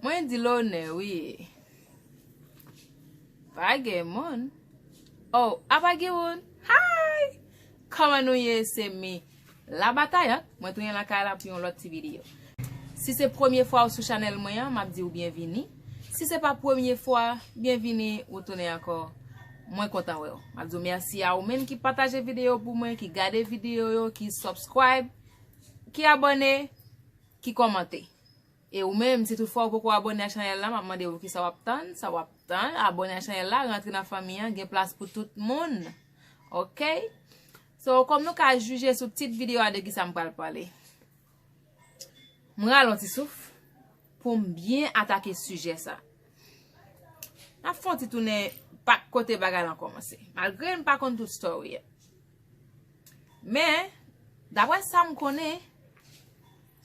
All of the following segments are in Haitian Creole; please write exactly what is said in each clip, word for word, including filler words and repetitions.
Mwen di lonè, wi. Pa gen moun. Oh, apa gen moun? Hi! Kòman nou ye? Se mi. La Batayant, mwen tounen lakay la pou yon lòt ti videyo. Si se premye fwa ou sou chanèl mwen an, m ap di w byenvini. Si se pa premye fwa, byenvini ou tounen ankò. Mwen kontan wè w. M ap di w mèsi a ou menm ki pataje videyo pou mwen, ki gade videyo yo, ki subscribe, ki abòne, ki kòmante. E ou menm, si toutfwa ou poko abòne a chanèl la, m ap mande w kisa w ap tann, sa w ap tann, abòne a chanèl la, rantre nan fanmi an, gen plas pou tout moun. Oke? So, kòm nou ka jije sou tit videyo a de kisa m pral pale. M rale yon ti souf pou m byen atake sijè sa. N ap fè yon ti tounen pa kote bagay lan kòmanse. Malgre m pa konn tout story a. Men, daprè sa m konnen,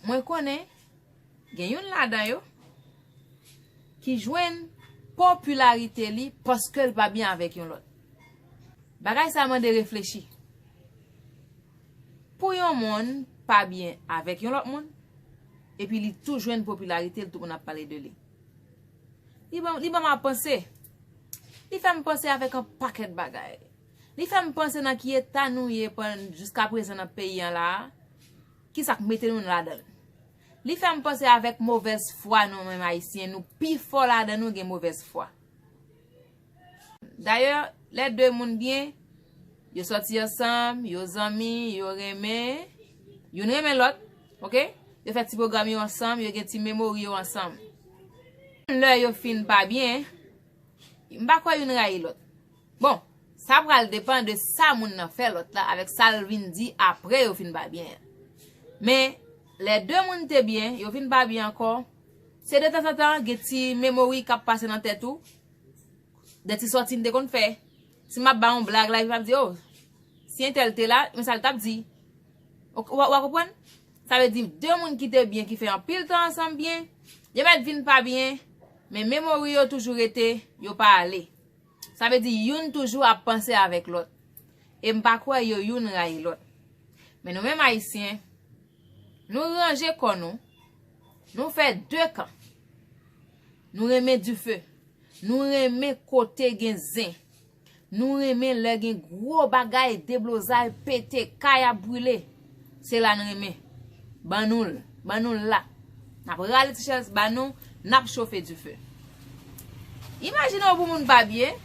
mwen konnen, gen youn ladan yo ki jwenn popilarite li paske l pa byen avèk yon lòt. Bagay sa mande reflechi. Pou yon moun pa byen avèk yon lòt moun, epi li tou jwenn popilarite, l tout moun ap pale de li. Li ban, li ban m a panse. Li fè m panse avèk yon pakèt bagay. Li fè m panse nan ki eta nou ye pandan jiskaprezan nan peyi an la a. Kisa k mete nou ladan l? Li fè m panse avèk movèz fwa nou menm Ayisyen, nou pi fò ladan nou gen movèz fwa. Dayè, lè de moun byen, yo sòti ansanm, yo zanmi, yo renmen, youn renmen lòt, oke? Yo fè ti pwogram yo ansanm, yo gen ti memori yo ansanm. Lè yo fin pa byen, m pa kwè youn rayi lòt. Bon, sa pral depann de sa moun nan fè lòt la avèk sa l vin di apre yo fin pa byen an. Men, lè de moun te byen, yo vin pa byen ankò, se detanzantan gen ti memori k ap pase nan tèt ou, de ti sòti n te konn fè. Si m ap ba yon blag la, epi m ap di, "Oh, si entèl te la, men sa l t ap di." Ou, ou, ou konprann? Sa vle di, de moun ki te byen, ki fè anpil tan ansanm byen, yo mèt vin pa byen, men memori yo toujou rete, yo pa ale. Sa vle di, youn toujou ap panse avèk lòt. E m pa kwè yo youn rayi lòt. Men nou menm Ayisyen, nou ranje kò nou, nou fè de kan. Nou renmen dife. Nou renmen kote gen zen. Nou renmen lè gen gwo bagay, deblozay, pete, kay ap brile. Se la n renmen. Ban nou l, ban nou l la. N ap rale ti chèz ba nou, n ap chofe dife. Imajine w pou moun pa byen,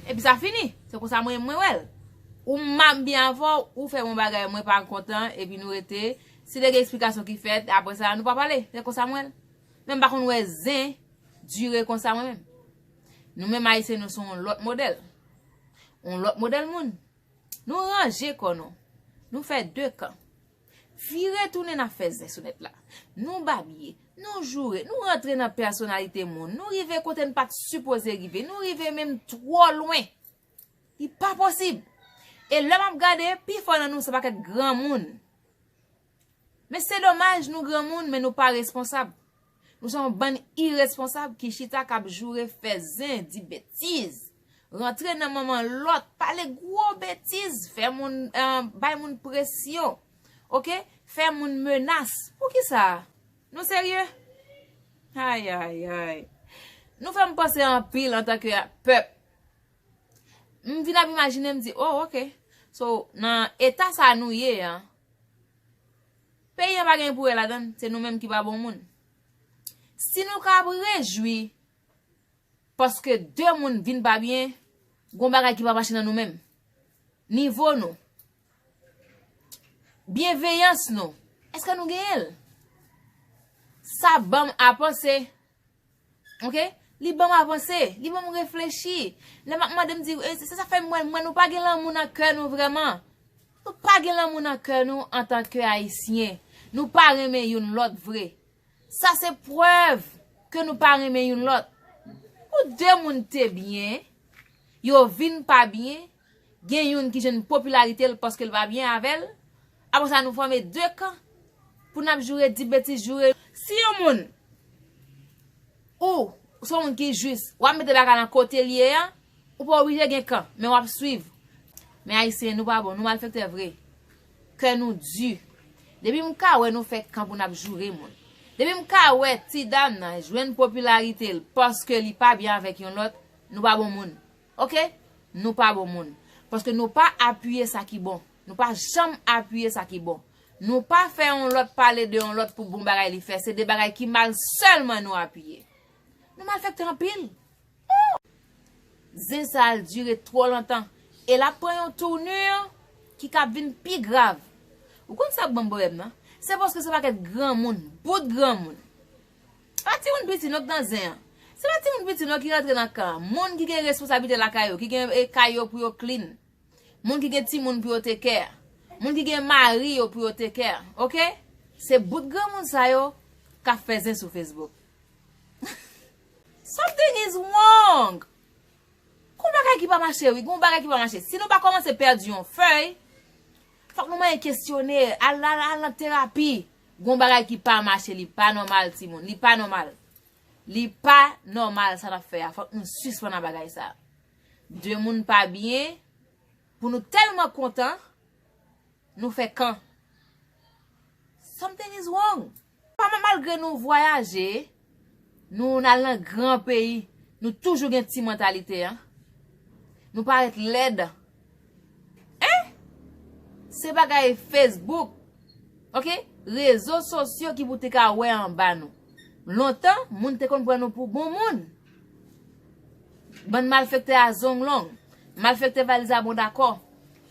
epi sa fini. Se konsa mwen, mwen wè l. Ou m ap byen avè w, ou fè yon bagay, mwen pa kontan, epi nou rete. Si te gen eksplikasyon ki fèt, apre sa, nou pa pale. Se konsa mwen wè l. Men m pa konn wè zen dire konsa mwen menm. Nou menm Ayisyen, nou se yon lòt modèl. Yon lòt modèl moun. Nou ranje kò nou. Nou fè de kan. Vire tounen n ap fè zen sou nèt la. Nou babye, nou joure, nou rantre nan pèsonalite moun. Nou rive kote n pa t sipoze rive. Nou rive menm twò lwen. Li pa posib. E lè m ap gade, pifò nan nou se pakèt granmoun. Men se domaj, nou granmoun, men nou pa responsab. Nou se yon bann iresponsab ki chita k ap joure, fè zen, di betiz, rantre nan manman lòt, pale gwo betiz, fè moun, eh, bay moun presyon, oke? Fè moun menas. Poukisa? Nou serye? Ay, ay, ay. Nou fè m panse anpil antanke pèp. M vin ap imajine, m di, oh, oke. So, nan eta sa nou ye an, peyi an pa gen pou wè ladan l, se nou menm ki pa bon moun. Si nou ka ap rejwi paske de moun vin pa byen, gon bagay ki pa mache nan nou menm. Nivo nou. Byenveyans nou. Èske nou genyen l? Sa ban m a panse. Oke? Li ban m a panse. Li ban m reflechi. Lè m ap mande, m di, "E, se sa fè m wè, mwen, nou pa gen lanmou nan kè nou vrèman." Nou pa gen lanmou nan kè nou antanke Ayisyen. Nou pa renmen youn lòt vre. Sa se prèv ke nou pa renmen youn lòt. Pou de moun te byen, yo vin pa byen, gen youn ki jwenn popilarite l paske l pa byen avè l. Apre sa, nou fòme de kan pou n ap joure, di betiz, joure. Si yon moun, ou, se yon moun ki jis, w ap mete bagay lan kote l ye an, ou pa oblije gen kan, men w ap swiv. Men Ayisyen, nou pa bon, nou malfektè vre. Kè nou di. Depi m ka wè nou fè kan pou n ap joure moun. Depi m ka wè ti dam nan jwenn popilarite l paske li pa byen avèk yon lòt, nou pa bon moun. Oke? Nou pa bon moun. Paske nou pa apiye sa ki bon. Nou pa janm apiye sa ki bon. Nou pa fè yon lòt pale de yon lòt pou bon bagay li fè. Se de bagay ki mal sèlman nou apiye. Nou malfektè anpil. Zen sa al dire twò lontan e l ap pran yon tournure ki k ap vin pi grav. Ou konn sa k ban m pwoblèm nan? Se paske se pakèt granmoun, bout granmoun. Se pa timoun piti non k nan zen an. Se pa timoun piti non ki rantre nan kan an. Moun ki gen responsablite lakay yo, ki gen e, kay yo pou yo clean. Moun ki gen timoun pou yo take care. Moun ki gen mari yo pou yo take care. Oke? Se bout granmoun sa yo k ap fè zen sou Facebook. Something is wrong. Gon bagay ki pa mache, wi. Gon bagay ki pa mache. Si nou pa kòmanse pèdi yon fèy, fòk nou manyen kesyone, al, al, al nan terapi. Gon bagay ki pa mache, li pa nòmal, timoun. Li pa nòmal. Li pa nòmal sa n ap fè a. Fòk nou sispann ak bagay sa. De moun pa byen, pou nou tèlman kontan, nou fè kan. Something is wrong. Pa mal-, malgre nou vwayaje, nou, nou al nan gran peyi, nou toujou gen ti mantalite an. Nou parèt lèd. Hein? Se bagay Facebook, oke? Rezo sosyo ki pou te ka wè anba nou. Lontan, moun te konn pran nou pou bon moun. Bann malfektè a zong long, malfektè valiz a bon dakò,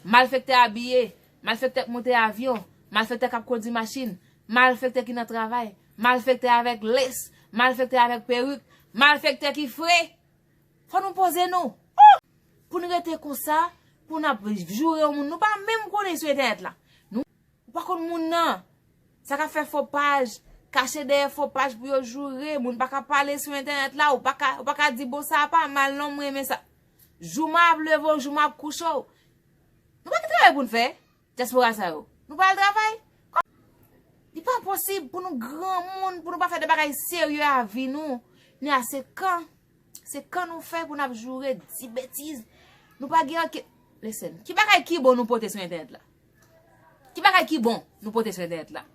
malfektè abiye, malfektè k monte avyon, malfektè k ap kondui machin, malfektè ki nan travay, malfektè avèk les, malfektè avèk perik, malfektè ki fre. Fò nou poze nou. Oh! Pou n rete konsa, pou n ap joure yon moun nou pa menm konnen sou entènèt la. Nou, ou pa konn moun nan. Sa k ap fè fo paj, kache dèyè fo paj pou yo joure. Moun pa ka pale sou entènèt la. Ou pa ka, ou pa ka di, bon, sa a pa mal non, m renmen sa. Jou m ap leve w, jou m ap kouche w. Nou pa gen travay pou n fè? Dyaspora sa yo. Nou pa al travay? Kò-, li pa posib pou nou granmoun, pou nou pa fè de bagay serye a vi nou. Ni a se kan, se kan nou fè pou n ap joure, di betiz. Nou pa gen anke-, listen, ki bagay ki bon nou pote sou entènèt la? Ki bagay ki bon nou pote sou entènèt la?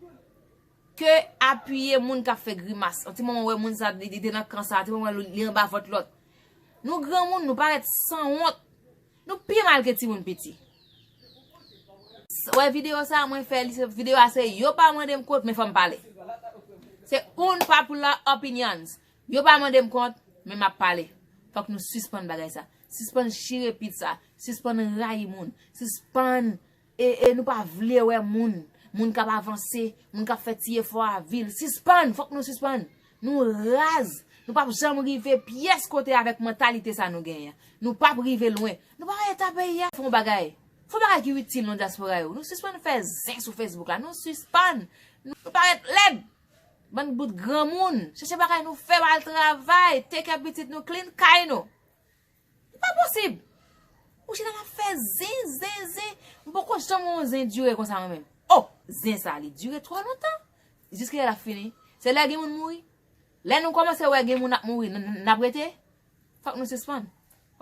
Ke apiye moun k ap fè grimas. An ti moman w wè moun sa, li, li te nan kan sa, an ti moman li, li anba vant lòt. Nou granmoun, nou parèt sanwont. Nou pi mal ke timoun piti. S-, wè videyo sa a mwen fè, li se, videyo a se yo pa mande m kont, men fò m pale. Se unpopular opinions. Yo pa mande m kont, men m ap pale. Fòk nou sispann bagay sa. Sispann chire pit sa. Sispann rayi moun. Sispann e, e nou pa vle wè moun, moun k ap avanse, moun k ap fè ti efò a vi l. Sispann, fòk nou sispann. Nou raz. Nou p ap janm rive pyès kote avèk mantalite sa nou genyen an. Nou p ap rive lwen. Nou pa wè eta peyi a? Fè yon bagay. Fè yon bagay ki itil non dyaspora yo. Nou sispann fè zen sou Facebook la. Nou sispann. Nou, nou parèt lèd. Bann bout granmoun. Chèche bagay nou fè, al travay. Take care pitit nou, clean kay nou. Li pa posib. Ou chita n ap fè zen, zen, zen. M poko janm wè yon zen dire konsa mwen menm. Oh, zen sa, li dire twò lontan. Jiske lè l ap fini. Se lè gen moun mouri. Lè nou kòmanse wè gen moun ap mouri, n, n, n ap rete? Fòk nou sispann.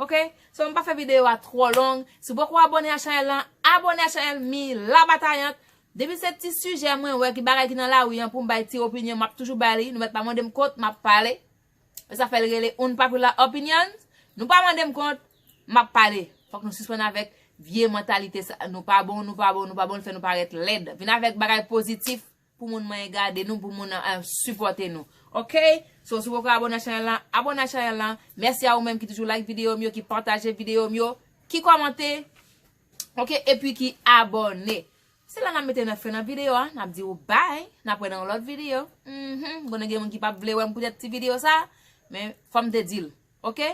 Oke? So, m pa fè videyo a twò long. Si w poko abòne a chanèl lan, abòne a chanèl Mi La Batayant. Depi se ti sijè mwen wè ki bagay ki nan lari an pou m bay ti opinyon, m ap toujou bay li. Nou mèt pa mande m kont, m ap pale. E sa fè l rele unpopular opinions. Nou pa mande m kont, m ap pale. Fòk nou sispann avèk vye mantalite sa. Nou pa bon, nou pa bon, nou pa bon, l fè nou parèt lèd. Vin avèk bagay pozitif pou moun manyen gade nou, pou moun, eh, sipòte nou. Oke? So, si w poko abòne a chanèl lan, abòne a chanèl lan. Mèsi a ou menm ki toujou like videyo m yo, ki pataje videyo m yo, ki kòmante, oke, epi ki abòne. Se la n ap mete nan fen nan videyo a, n ap di w bay, n ap wè nan yon lòt videyo. Mhm, konnen gen moun ki p ap vle wè m poutèt ti videyo sa, men fò m te di l, oke?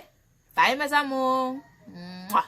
Bay, mes amours. Mwa.